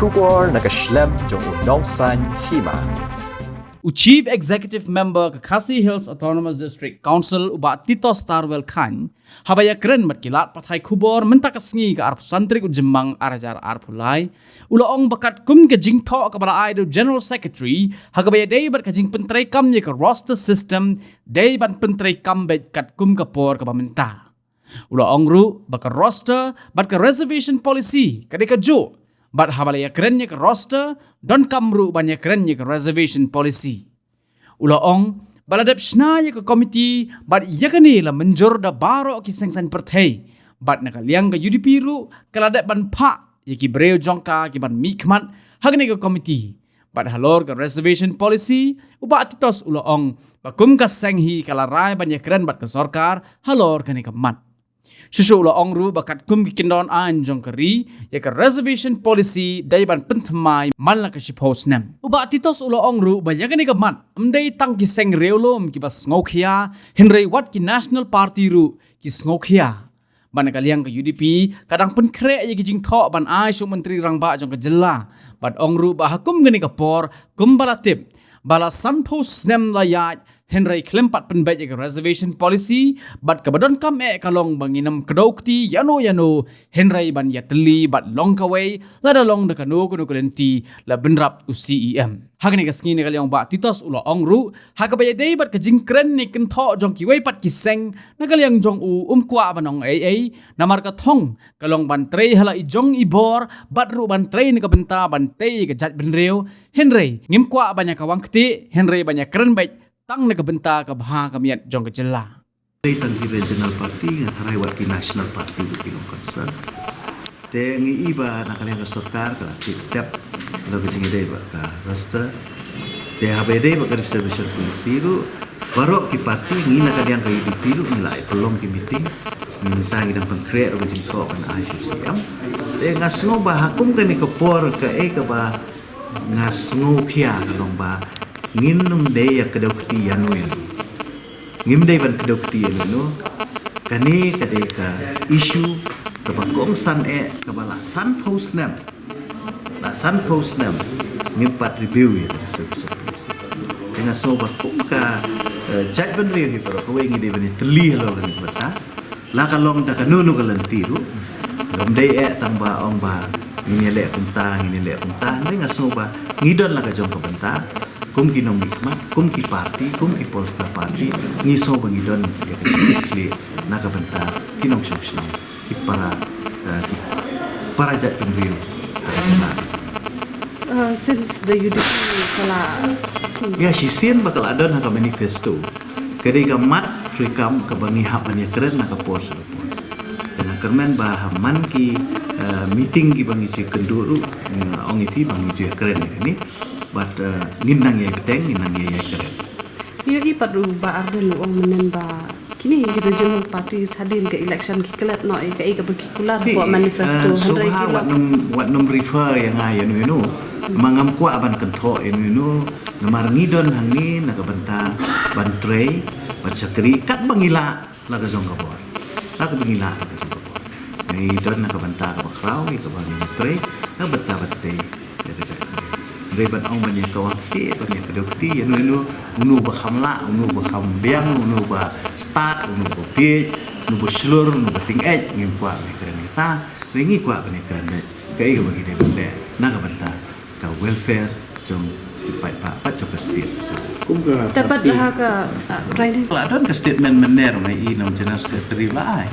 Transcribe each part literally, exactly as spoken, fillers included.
Khubor na ka shlem jong u Nongsaiñ Hima. U Chief Executive Member ka Khasi Hills Autonomous District Council, u Bah Titos Tarwel Chyne, haba ïakren bad ki lad pathai khubor mynta ka sngi ka arphew san tarik u Jymmang ar hajar arphew lai, u la ong ba katkum ka jingthoh kaba la ai da u General Secretary ha kaba ïadei bad ka jingpyntreikam ïa ka roster system, dei ban pyntreikam beit katkum ka por kaba mynta. U la ong ruh ba ka roster bad ka reservation policy ka dei kajuh, bad haba la ïakren ïa ka roster, donkam ruh ban ïakren ïa ka reservation policy. U la ong ba la dep shna ïa ka komiti bad ïa kane la mynjur da baroh ki seng saiñ pyrthei, bad na ka liang ka U D P ruh ka la dep ban phah ïa ki briew jong ka ki ban mihkhmat ha kane ka komiti. Bad halor ka reservation policy, u Bah Titos u la ong ba kum ka seng hi ka la rai ban ïakren bad ka sorkar halor kane ka mat. Shuh shuh u la ong ruh ba katkum ki kyndon aiñ jong ka ri, ïa ka reservation policy dei ban pynthymmai man la ka shiphew snem. U Bah Titos u la ong ruh ba ïa kane ka mat ym dei tang ki seng riewlum kiba sngewkhia, hynrei wat ki National Party ruh ki sngewkhia. Bad na ka liang ka U D P ka dang pynkhreh ïa ki jingthoh ban ai sha u Myntri Rangbah jong ka jylla. Bad ong ruh ba ha kum kane ka por, kumba la tip ba la sanphew snem la ïaid, hynrei khlem pat pynbeit ïa ka reservation policy, bad kaba donkam eh ka long ba ngin ym kdew kti ïano ïano, hynrei ban ïatylli bad long kawei, lada long da kano kano ka lynti, la bynrap u C E M. Ha kane ka sngi na ka liang u Bah Titos u la ong ruh, ha kaba ïadei bad ka jingkren ne kynthoh jong kiwei pat ki seng, na ka liang jong u um kwah ban ong ei ei, namar ka thong ka long ban trei ha la i jong i bor, bad ruh ban trei na ka bynta ban tei ka jaitbynriew, hynrei ngim kwah ban ïa kawang kti, hynrei ban ïakren beit tang na ka bynta ka bha ka miat jong ka jylla. Dei tang ki regional party, nga tharai wat ki national party ruh ki long concern. Te ngi i ba na ka liang ka sorkar ka la take step, la ka jingïadei bad ka roster. Te haba ïadei bad ka reservation policy ruh, baroh ki party, ngi na ka liang ka U D P ruh ngi la ai pynlong ki meeting. Ngi mynta ngi dang pynkhreh ruh ka jingthoh ban ai sha u C M. Te nga sngew ba ha kum kane ka por kaei kaba nga sngewkhia ka long ba ngin ym dei ïa kdew kti ïano ïano. Ngim dei ban kdew kti ïano ïano. Kane ka dei ka issue kaba kongsan eh kaba la sanphew snem. La sanphew snem ngim pat review ïa ka reservation policy. Te nga sngew ba kum ka, eh, jaitbynriew hi baroh kawei ngi dei ban ïatylli halor kane ka bynta. La ka long da kano kano ka lynti ruh. Ngam dei eh tang ba ong ba ngin ïaleh kumta, ngin ïaleh kumta. Hynrei nga sngew ba ngi don la ka jong ka bynta. Kum ki nongmihkhmat, kum ki party, kum ki political party, ngi sngew ba ngi don ïa ka jingkitkhlieh na ka bynta ki nongshong shnong, ki para, eh, ki para jaitbynriew. Uh, since the U D P ka la... Ïa, shisien ba ka la don ha ka manifesto, ka dei ka mat treikam kaba ngi hap ban ïakren na ka por sha ka por. Te nga kyrmen ba ha man ki, eh, meeting kiba ngi ju ïakynduh ruh, ngi ong ïa phi ba ngi ju ïakren ïa kane. Bad, eh, ngin nang ïai bteng, ngin nang ïai ïakren. Ïa i pat ruh Bah Ardent u ong mynnin ba kine ki regional parties hadien ka election ki klet noh ïa kaei kaba ki kular hapoh manifesto, hynrei ki... Wat nym, wat nym refer ïa nga ïano ïano. Ma ngam kwah ban kynthoh ïano ïano. Namar ngi don hangne na ka bynta ban trei, ban shakri katba ngi lah. La ka jong ka bor. La ka ba ngi lah la ka jong ka bor. Ngi don na ka bynta kaba khraw, ïa kaba ngi trei, na ka bynta ban tei ïa ka jaitbynriew. Hynrei ban ong ban ïa kawang kti, ban ïa kdew kti ïano ïano, uno ba kham lah, uno ba kham biang, uno ba stad, uno ba bieit, uno ba shlur, uno ba tyngeh, ngim kwah ban ïakren ïa kata. Hynrei ngi kwah ban ïakren beit kaei kaba ngi dei ban leh na ka bynta ka welfare jong ki paidbah bad jong ka state. Kum ka... Te pat party ha ka, ah, training. La don ka statement mynne ruh, nga i na u General Secretary la ai.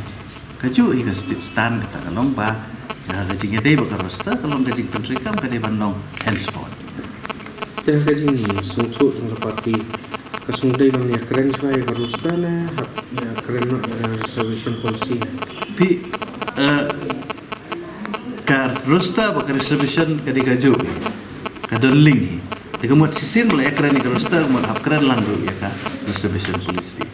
Kajuh hi ka state stand kata ka long ba ka, ka jingïadei bad ka roster ka long ka jingpyntreikam ka dei ban long henceforth. Te ha ka jingsngewthuh jong ka party, ka sngewdei ban ïakren shuwa ïa ka roster ne hap ïakren noh ïa ka reservation policy? Phi, eh, ka roster bad ka reservation ka dei kajuh hi. Ka don link hi. Te ka mut shisien ba la ïakren ïa ka roster ka mut hap kren lang ruh ïa ka reservation policy.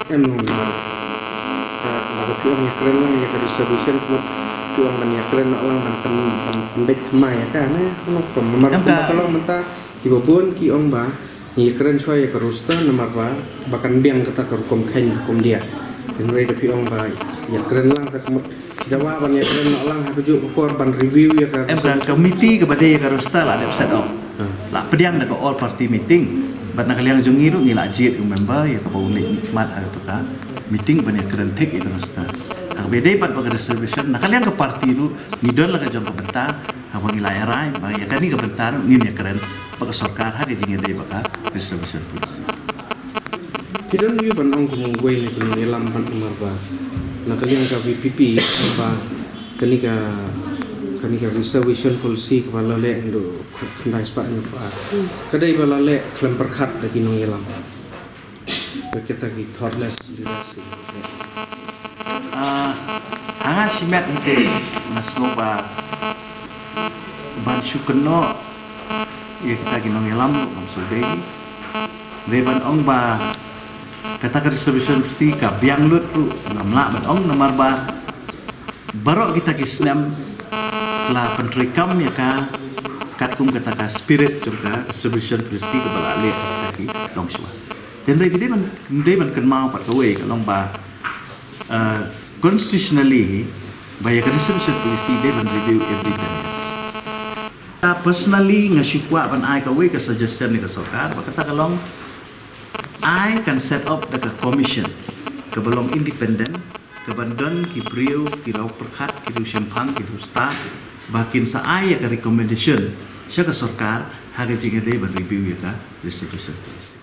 Em, nong, ka, lada phi ong ïakren lang ïa ka reservation ka mut phi ong ban ïakren noh lang ban pyn, ban pynbeit thymmai ïa ka ne. Nong, ka, namar ka long mynta kiba bun ki ong ba ngi ïakren shuwa ïa ka roster namar ba, ba kan biang kata ka rukom kheiñ rukom diah. Hynrei da phi ong ba ïakren lang ta ka mut Dawa ban ïakren noh lang ha kajuh ka por ban review ïa ka. Em ka committee kaba dei ïa ka roster la dep set up. La pdiang da ka all party meeting. Bad na ka liang jong ngi ruh ngi la jied u member ïa kaba u leit mihkhmat ha kato ka meeting ban ïakren thik ïa ka roster. Haba dei pat ba ka reservation na ka liang ka party ruh ngi don la ka jong ka bynta. Haba ngi la ïa rai ba ïa kane ka bynta ruh ngin ïakren bad ka sorkar ha ka jingïadei bad ka reservation policy. Ki don ïa ban ong kum uwei na ki nongïalam ban ong ba na ka liang ka V P P ba kane ka kane ka reservation policy kaba la leh ndu khyndai spah hynñiew phew ar ka dei ba la leh khlem pyrkhat da ki nongïalam. Ba kita ki thoughtless leaders ki. Ah, ha nga shimet hi te nga sngew ba ban shu kynnoh ïa kita ki nongïalam ruh ngam sngewdei. Dei ban ong ba kata ka reservation fee ka biang lut ruh ngam lah ban ong namar ba baroh kita ki snem la pyntreikam ïa ka katkum kata ka spirit jong ka reservation policy kaba la leh kita ki longshuwa. Te hynrei dei ban dei ban kynmaw pat kawei ka long ba uh, constitutionally ba ïa ka reservation policy dei ban review every ten years. Ta personally nga shu kwah ban ai kawei ka suggestion ïa ka sorkar ba kata ka long ai kan set up da ka commission kaba long independent kaban don ki briew ki riewpyrkhat ki riewshemphang ki riewstad ba kin sa ai ïa ka recommendation sha ka sorkar ha ka jingïadei ban review ïa ka reservation policy.